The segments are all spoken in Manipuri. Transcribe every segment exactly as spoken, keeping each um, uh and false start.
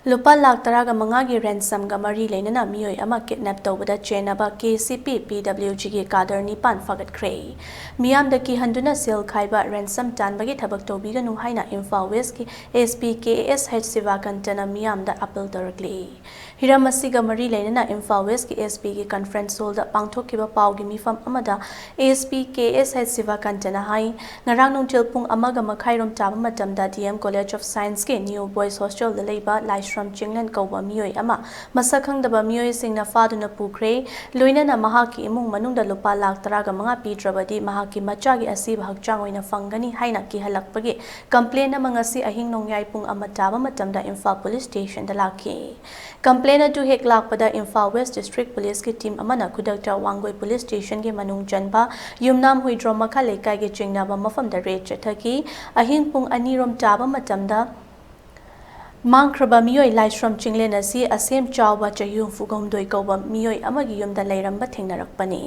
ꯂꯨꯄꯥ ꯂꯥꯈ ꯇꯔꯥꯒ ꯃꯉꯥꯒꯤ ꯔꯦꯟꯁꯝꯒ ꯃꯔꯤ ꯂꯩꯅꯅ ꯃꯤꯑꯣꯏ ꯑꯃ ꯀꯤꯗꯅꯦꯞ ꯇꯧꯕꯗ ꯆꯦꯟꯅꯕ ꯀꯦ ꯁꯤ ꯄꯤ ꯄꯤ ꯗꯕ꯭ꯂꯤꯎ ꯖꯤꯒꯤ ꯀꯥꯗꯔ ꯅꯤꯄꯥꯟ ꯐꯥꯒꯠꯈ꯭ꯔꯦ꯫ ꯃꯤꯌꯥꯝꯗ ꯀꯤꯍꯟꯗꯨꯅ ꯁꯦꯜ ꯈꯥꯏꯕ, ꯔꯦꯟꯁꯝ ꯇꯥꯟꯕꯒꯤ ꯊꯕꯛ ꯇꯧꯕꯤꯒꯅꯨ ꯍꯥꯏꯅ ꯏꯝꯐꯥꯜ ꯋꯦꯁꯀꯤ ꯑꯦꯁ ꯄꯤ ꯀꯦ ꯑꯦꯁ ꯍꯩꯆ ꯁꯤꯕꯥꯀꯟꯇꯅ ꯃꯤꯌꯥꯝꯗ ꯑꯄꯤꯜ ꯇꯧꯔꯛꯂꯤ꯫ ꯍꯤꯔꯝ ꯑꯁꯤꯒ ꯃꯔꯤ ꯂꯩꯅꯅ ꯏꯝꯐꯥꯜ ꯋꯦꯁꯀꯤ ꯑꯦꯁ ꯄꯤꯒꯤ ꯀꯟꯐꯔꯦꯟꯁ ꯍꯣꯜꯗ ꯄꯥꯡꯊꯣꯛꯈꯤꯕ ꯄꯥꯎꯒꯤ ꯃꯤꯐꯝ ꯑꯃꯗ ꯑꯦꯁ ꯄꯤ ꯀꯦ ꯑꯦꯁ ꯍꯩꯆ ꯁꯤꯕꯥꯀꯟꯇꯅ ꯍꯥꯏ, ꯉꯔꯥꯡ ꯅꯨꯡꯊꯤꯜ ꯄꯨꯡ ꯑꯃꯒ ꯃꯈꯥꯏꯔꯣꯝ ꯇꯥꯕ ꯃꯇꯝꯗ ꯗꯤ ꯑꯦꯝ ꯀꯣꯂꯦꯖ ꯑꯣꯐ ꯁꯥꯏꯟꯁꯀꯤ ꯅ꯭ꯌꯨ ꯕꯣꯏꯁ ꯍꯣꯁꯇꯦꯜꯗ ꯂꯩꯕ ꯂꯥꯏꯁ꯭ꯔꯝ ꯆꯤꯡꯂꯦꯟ ꯀꯧꯕ ꯃꯤꯑꯣꯏ ꯑꯃ ꯃꯁꯛ ꯈꯪꯗꯕ ꯃꯤꯑꯣꯏꯁꯤꯡꯅ ꯐꯥꯗꯨꯅ ꯄꯨꯈ꯭ꯔꯦ꯫ ꯂꯣꯏꯅꯅ ꯃꯍꯥꯛꯀꯤ ꯏꯃꯨꯡ ꯃꯅꯨꯡꯗ ꯂꯨꯄꯥ ꯂꯥꯈ ꯇꯔꯥꯒ ꯃꯉꯥ ꯄꯤꯗ꯭ꯔꯕꯗꯤ ꯃꯍꯥꯛꯀꯤ ꯃꯆꯥꯒꯤ ꯑꯁꯤꯕ ꯍꯛꯆꯥꯡ ꯑꯣꯏꯅ ꯐꯪꯒꯅꯤ ꯍꯥꯏꯅ ꯀꯤꯍꯜꯂꯛꯄꯒꯤ ꯀꯝꯄ꯭ꯂꯦꯟ ꯑꯃ ꯉꯁꯤ ꯑꯍꯤꯡ ꯅꯣꯡꯌꯥꯏ ꯄꯨꯡ ꯑꯃ ꯇꯥꯕ ꯃꯇꯝꯗ ꯏꯝꯐꯥꯜ ꯄꯨꯂꯤꯁ ꯁ꯭ꯇꯦꯁꯟꯗ ꯂꯥꯛꯈꯤ꯫ ꯀꯝꯄ꯭ꯂꯦꯟ ꯑꯗꯨ ꯍꯦꯛ ꯂꯥꯛꯄꯗ ꯏꯝꯐꯥꯜ ꯋꯦꯁ ꯗꯤꯁꯇ꯭ꯔꯤꯛ ꯄꯨꯂꯤꯁꯀꯤ ꯇꯤꯝ ꯑꯃꯅ ꯈꯨꯗꯛꯇ ꯋꯥꯡꯒꯣꯏ ꯄꯨꯂꯤꯁ ꯁ꯭ꯇꯦꯁꯟꯒꯤ ꯃꯅꯨꯡ ꯆꯟꯕ ꯌꯨꯝꯅꯥꯝ ꯍꯨꯏꯗ꯭ꯔꯣꯝ ꯃꯈꯥ ꯂꯩꯀꯥꯏꯒꯤ ꯆꯤꯡꯅꯕ ꯃꯐꯝꯗ ꯔꯦꯗ ꯆꯠꯊꯈꯤ꯫ ꯑꯍꯤꯡ ꯄꯨꯡ ꯑꯅꯤꯔꯣꯝ ꯇꯥꯕ ꯃꯇꯝꯗ ꯃꯥꯡꯈ꯭ꯔꯕ ꯃꯤꯑꯣꯏ ꯂꯥꯏꯁ꯭ꯔꯝ ꯆꯤꯡꯂꯦꯟ ꯑꯁꯤ ꯑꯁꯦꯝ ꯆꯥꯎꯕ ꯆꯍꯤ ꯍꯨꯝꯐꯨꯒ ꯍꯨꯝꯗꯣꯏ ꯀꯧꯕ ꯃꯤꯑꯣꯏ ꯑꯃꯒꯤ ꯌꯨꯝꯗ ꯂꯩꯔꯝꯕ ꯊꯦꯡꯅꯔꯛꯄꯅꯤ꯫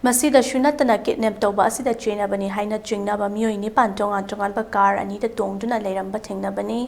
ꯃꯁꯤꯗꯁꯨ ꯅꯠꯇꯅ ꯀꯤꯗꯅꯦꯞ ꯇꯧꯕ ꯑꯁꯤꯗ ꯆꯦꯟꯅꯕꯅꯤ ꯍꯥꯏꯅ ꯆꯤꯡꯅꯕ ꯃꯤꯑꯣꯏ ꯅꯤꯄꯥꯟ ꯇꯣꯉꯥꯟ ꯇꯣꯉꯥꯟꯕ ꯀꯥꯔ ꯑꯅꯤꯗ ꯇꯣꯡꯗꯨꯅ ꯂꯩꯔꯝꯕ ꯊꯦꯡꯅꯕꯅꯤ꯫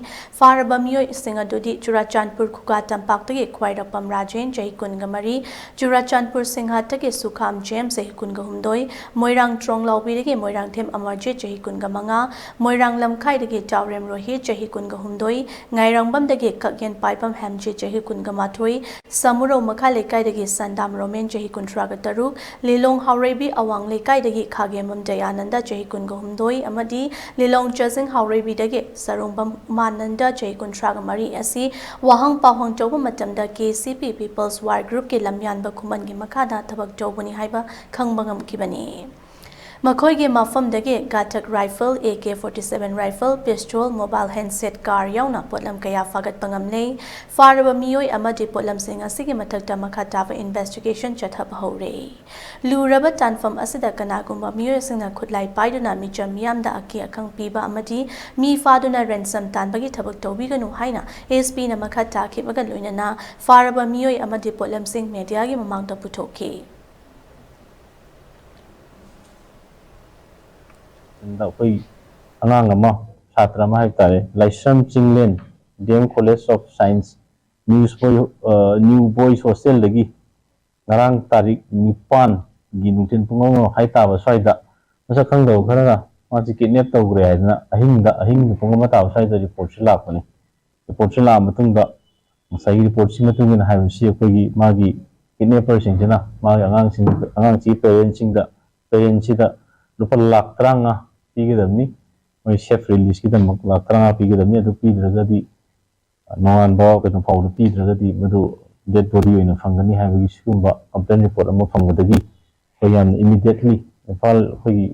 ꯐꯥꯔꯕ ꯃꯤꯑꯣꯏꯁꯤꯡ ꯑꯗꯨꯗꯤ ꯆꯨꯔꯥꯆꯥꯟꯄꯨꯔ ꯈꯨꯒꯥ ꯇꯝꯄꯥꯛꯇꯒꯤ ꯈ꯭ꯋꯥꯏꯔꯥꯛꯄꯝ ꯔꯥꯖꯦꯟ, ꯆꯍꯤ ꯀꯨꯟꯒ ꯃꯔꯤ, ꯆꯨꯔꯥꯆꯥꯟꯄꯨꯔ ꯁꯤꯡꯍꯥꯠꯇꯒꯤ ꯁꯨꯈꯥꯝ ꯖꯦꯝꯁ, ꯆꯍꯤ ꯀꯨꯟꯒ ꯍꯨꯝꯗꯣꯏ, ꯃꯣꯏꯔꯥꯡ ꯇ꯭ꯔꯣꯡꯂꯥꯎꯕꯤꯗꯒꯤ ꯃꯣꯏꯔꯥꯡꯊꯦꯝ ꯑꯃꯔꯖꯤꯠ, ꯆꯍꯤ ꯀꯨꯟꯒ ꯃꯉꯥ, ꯃꯣꯏꯔꯥꯡ ꯂꯝꯈꯥꯏꯗꯒꯤ ꯇꯥꯎꯔꯦꯝ ꯔꯣꯍꯤꯠ, ꯆꯍꯤ ꯀꯨꯟꯒ ꯍꯨꯝꯗꯣꯏ, ꯉꯥꯏꯔꯥꯡꯕꯝꯗꯒꯤ ꯀꯛꯌꯦꯟ ꯄꯥꯏꯕꯝ ꯍꯦꯝꯖꯤꯠ, ꯆꯍꯤ ꯀꯨꯟꯒ ꯃꯥꯊꯣꯏ, ꯁꯃꯨꯔꯧ ꯃꯈꯥ ꯂꯩꯀꯥꯏꯗꯒꯤ ꯁꯟꯗꯥꯝ ꯔꯣꯃꯦꯟ, ꯆꯍꯤ ꯀꯨꯟꯊ꯭ꯔꯥꯒ ꯇꯔꯨꯛ, ꯂꯤꯂꯣꯡ ꯍꯥꯎꯔꯩꯕꯤ ꯑꯋꯥꯡ ꯂꯩꯀꯥꯏꯗꯒꯤ ꯈꯥꯒꯦꯝꯕꯝ ꯗꯌꯥꯅꯟꯗ, ꯆꯍꯤ ꯀꯨꯟꯒ ꯍꯨꯝꯗꯣꯏ ꯑꯃꯗꯤ ꯂꯤꯂꯣꯡ ꯆꯥꯖꯤꯡ ꯍꯥꯎꯔꯩꯕꯤꯗꯒꯤ ꯁꯔꯨꯡꯕꯝ ꯎꯃꯥꯅꯟꯗ, ꯆꯍꯤ ꯀꯨꯟꯊ꯭ꯔꯥꯒ ꯃꯔꯤ ꯑꯁꯤ ꯋꯥꯍꯪ ꯄꯥꯎꯍꯪ ꯇꯧꯕ ꯃꯇꯝꯗ ꯀꯦ ꯁꯤ ꯄꯤ ꯄꯤꯄꯜꯁ ꯋꯥꯔ ꯒ꯭ꯔꯨꯞꯀꯤ ꯂꯝꯌꯥꯟꯕ ꯈꯨꯃꯟꯒꯤ ꯃꯈꯥꯗ ꯊꯕꯛ ꯇꯧꯕꯅꯤ ꯍꯥꯏꯕ ꯈꯪꯕ ꯉꯝꯈꯤꯕꯅꯤ꯫ ꯃꯈꯣꯏꯒꯤ ꯃꯐꯝꯗꯒꯤ ꯒꯥꯊꯛ rifle, A K forty seven rifle, pistol, mobile handset, car ꯌꯥꯎꯅ ꯄꯣꯠꯂꯝ ꯀꯌꯥ ꯐꯥꯒꯠꯄ ꯉꯝꯂꯦ꯫ ꯐꯥꯔꯕ ꯃꯤꯑꯣꯏ ꯑꯃꯗꯤ ꯄꯣꯠꯂꯝꯁꯤꯡ ꯑꯁꯤꯒꯤ ꯃꯊꯛꯇ ꯃꯈꯥ ꯇꯥꯕ ꯏꯟꯚꯦꯁꯇꯤꯒꯦꯁꯟ ꯆꯠꯊꯕ ꯍꯧꯔꯦ꯫ ꯂꯨꯔꯕ ꯇꯥꯟꯐꯝ ꯑꯁꯤꯗ ꯀꯅꯥꯒꯨꯝꯕ ꯃꯤꯑꯣꯏꯁꯤꯡꯅ ꯈꯨꯠꯂꯥꯏ ꯄꯥꯏꯗꯨꯅ ꯃꯤꯆꯝ ꯃꯤꯌꯥꯝꯗ ꯑꯀꯤ ꯑꯈꯪ ꯄꯤꯕ ꯑꯃꯗꯤ ꯃꯤ ꯐꯥꯗꯨꯅ ꯔꯦꯟꯁꯝ ꯇꯥꯟꯕꯒꯤ ꯊꯕꯛ ꯇꯧꯕꯤꯒꯅꯨ ꯍꯥꯏꯅ ꯑꯦꯁ ꯄꯤꯅ ꯃꯈꯥ ꯇꯥꯈꯤꯕꯒ ꯂꯣꯏꯅꯅ ꯐꯥꯔꯕ ꯃꯤꯑꯣꯏ ꯑꯃꯗꯤ ꯄꯣꯠꯂꯝꯁꯤꯡ ꯃꯦꯗꯤꯌꯥꯒꯤ ꯃꯃꯥꯡꯗ ꯄꯨꯊꯣꯛꯈꯤ꯫ ꯑꯩꯈꯣꯏ ꯑꯉꯥꯡ ꯑꯃ, ꯁꯥꯇ꯭ꯔ ꯑꯃ ꯍꯥꯏꯕ ꯇꯥꯔꯦ, Laishram Chinglen D M college of science news boy new boys ꯍꯣꯁꯇꯦꯜꯗꯒꯤ ꯉꯔꯥꯡ ꯇꯥꯔꯤꯛ ꯅꯤꯄꯥꯟꯒꯤ ꯅꯨꯡꯊꯤꯜ ꯄꯨꯡ ꯑꯃ ꯃꯈꯥꯏ ꯇꯥꯕ ꯁ꯭ꯋꯥꯏꯗ ꯃꯁꯛ ꯈꯪꯗꯕ ꯈꯔꯅ ꯃꯥꯁꯤ ꯀꯤꯗꯅꯦꯞ ꯇꯧꯈ꯭ꯔꯦ ꯍꯥꯏꯗꯅ ꯑꯍꯤꯡꯗ ꯑꯍꯤꯡꯒꯤ ꯄꯨꯡ ꯑꯃ ꯇꯥꯕ ꯁ꯭ꯋꯥꯏꯗ ꯔꯤꯄꯣꯔꯠꯁꯤ ꯂꯥꯛꯄꯅꯤ꯫ ꯔꯤꯄꯣꯔꯠꯁꯤ ꯂꯥꯛꯑ ꯃꯇꯨꯡꯗ ꯉꯁꯥꯏꯒꯤ ꯔꯤꯄꯣꯔꯠꯁꯤ ꯃꯇꯨꯡ ꯏꯟꯅ ꯍꯥꯏꯕꯁꯤ ꯑꯩꯈꯣꯏꯒꯤ ꯃꯥꯒꯤ ꯀꯤꯗꯅꯦꯄꯔꯁꯤꯡꯁꯤꯅ ꯃꯥꯒꯤ ꯑꯉꯥꯡꯁꯤꯡ ꯑꯉꯥꯡꯁꯤꯒꯤ ꯄꯦꯔꯦꯟꯁꯤꯡꯗ ꯄꯦꯔꯦꯟꯁꯤꯗ ꯂꯨꯄꯥ ꯂꯥꯛ ꯇꯔꯥꯃꯉꯥ ꯄꯤꯒꯗꯕꯅꯤ, ꯃꯣꯏ ꯁꯦꯐ ꯔꯤꯂꯤꯁꯀꯤꯗꯃꯛ ꯂꯥꯛ ꯇꯔꯥꯃꯉꯥ ꯄꯤꯒꯗꯕꯅꯤ꯫ ꯑꯗꯨ ꯄꯤꯗ꯭ꯔꯒꯗꯤ ꯅꯣꯡꯉꯥꯟꯕ ꯀꯩꯅꯣ ꯐꯥꯎꯕꯗ ꯄꯤꯗ꯭ꯔꯒꯗꯤ ꯃꯗꯨ ꯗꯦꯠ ꯕꯣꯗꯤ ꯑꯣꯏꯅ ꯐꯪꯒꯅꯤ ꯍꯥꯏꯕꯒꯤ ꯁꯤꯒꯨꯝꯕ ꯀꯝꯄ꯭ꯂꯦꯟ ꯔꯤꯄꯣꯔꯠ ꯑꯃ ꯐꯪꯕꯗꯒꯤ ꯑꯩꯈꯣꯏ ꯌꯥꯝꯅ ꯏꯃꯤꯗꯤꯌꯦꯠꯂꯤ ꯏꯝꯐꯥꯜ ꯑꯩꯈꯣꯏꯒꯤ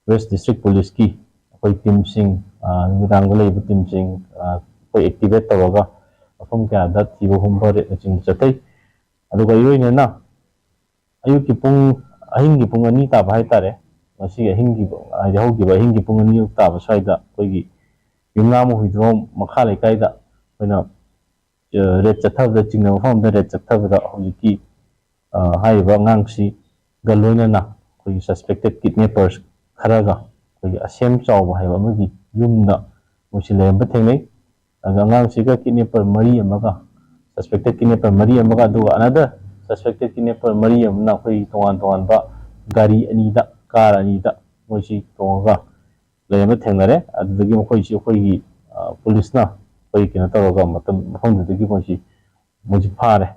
ꯋꯦꯁ ꯗꯤꯁꯇ꯭ꯔꯤꯛ ꯄꯨꯂꯤꯁꯀꯤ ꯑꯩꯈꯣꯏ ꯇꯤꯝꯁꯤꯡ, ꯅꯨꯃꯤꯗꯥꯡꯗ ꯂꯩꯕ ꯇꯤꯝꯁꯤꯡ ꯑꯩꯈꯣꯏ ꯑꯦꯛꯇꯤꯚꯦꯠ ꯇꯧꯔꯒ ꯃꯐꯝ ꯀꯌꯥꯗ ꯊꯤꯕ ꯍꯨꯝꯕ ꯔꯦꯠꯅꯆꯤꯡꯕ ꯆꯠꯊꯩ꯫ ꯑꯗꯨꯒ ꯏꯔꯣꯏꯅꯅ ꯑꯌꯨꯛꯀꯤ ꯄꯨꯡ ꯑꯍꯤꯡꯒꯤ ꯄꯨꯡ ꯑꯅꯤ ꯇꯥꯕ ꯍꯥꯏꯇꯥꯔꯦ, ꯉꯁꯤꯒꯤ ꯑꯍꯤꯡꯒꯤ ꯍꯥꯏꯗꯤ ꯍꯧꯈꯤꯕ ꯑꯍꯤꯡꯒꯤ ꯄꯨꯡ ꯑꯅꯤ ꯇꯥꯕ ꯁ꯭ꯋꯥꯏꯗ ꯑꯩꯈꯣꯏꯒꯤ ꯌꯨꯝꯅꯥꯝ ꯍꯨꯏꯗ꯭ꯔꯣꯝ ꯃꯈꯥ ꯂꯩꯀꯥꯏꯗ ꯑꯩꯈꯣꯏꯅ ꯔꯦꯠ ꯆꯠꯊꯕꯗ ꯆꯤꯡꯅꯕ ꯃꯐꯝ ꯑꯃꯗ ꯔꯦꯠ ꯆꯠꯊꯕꯗ ꯍꯧꯖꯤꯛꯀꯤ ꯍꯥꯏꯔꯤꯕ ꯑꯉꯥꯡꯁꯤꯒ ꯂꯣꯏꯅꯅ ꯑꯩꯈꯣꯏꯒꯤ ꯁꯁꯄꯦꯛꯇꯦꯠ ꯀꯤꯗꯅꯦꯄꯔꯁ ꯈꯔꯒ ꯑꯩꯈꯣꯏꯒꯤ ꯑꯁꯦꯝ ꯆꯥꯎꯕ ꯍꯥꯏꯕ ꯑꯃꯒꯤ ꯌꯨꯝꯗ ꯃꯣꯏꯁꯤ ꯂꯩꯔꯝꯕ ꯊꯦꯡꯅꯩ꯫ ꯑꯗꯨꯒ ꯑꯉꯥꯡꯁꯤꯒ ꯀꯤꯗꯅꯦꯄꯔ ꯃꯔꯤ ꯑꯃꯒ ꯁꯁꯄꯦꯛꯇꯦꯠ ꯀꯤꯗꯅꯦꯄꯔ ꯃꯔꯤ ꯑꯃꯒ ꯑꯗꯨꯒ ꯑꯅꯗꯔ ꯁꯁꯄꯦꯛꯇꯦꯠ ꯀꯤꯗꯅꯦꯄꯔ ꯃꯔꯤ ꯑꯃꯅ ꯑꯩꯈꯣꯏꯒꯤ ꯇꯣꯉꯥꯟ ꯇꯣꯉꯥꯟꯕ ꯒꯥꯔꯤ ꯑꯅꯤꯗ, ꯀꯥꯔ ꯑꯅꯤꯗ ꯃꯣꯏꯁꯤ ꯇꯣꯡꯉꯒ ꯂꯩꯔꯝꯕ ꯊꯦꯡꯅꯔꯦ꯫ ꯑꯗꯨꯗꯒꯤ ꯃꯈꯣꯏꯁꯤ ꯑꯩꯈꯣꯏꯒꯤ ꯄꯨꯂꯤꯁꯅ ꯑꯩꯈꯣꯏ ꯀꯩꯅꯣ ꯇꯧꯔꯒ ꯃꯇꯝ ꯃꯐꯝꯗꯨꯗꯒꯤ ꯃꯣꯏꯁꯤ ꯃꯣꯏꯁꯤ ꯐꯥꯔꯦ꯫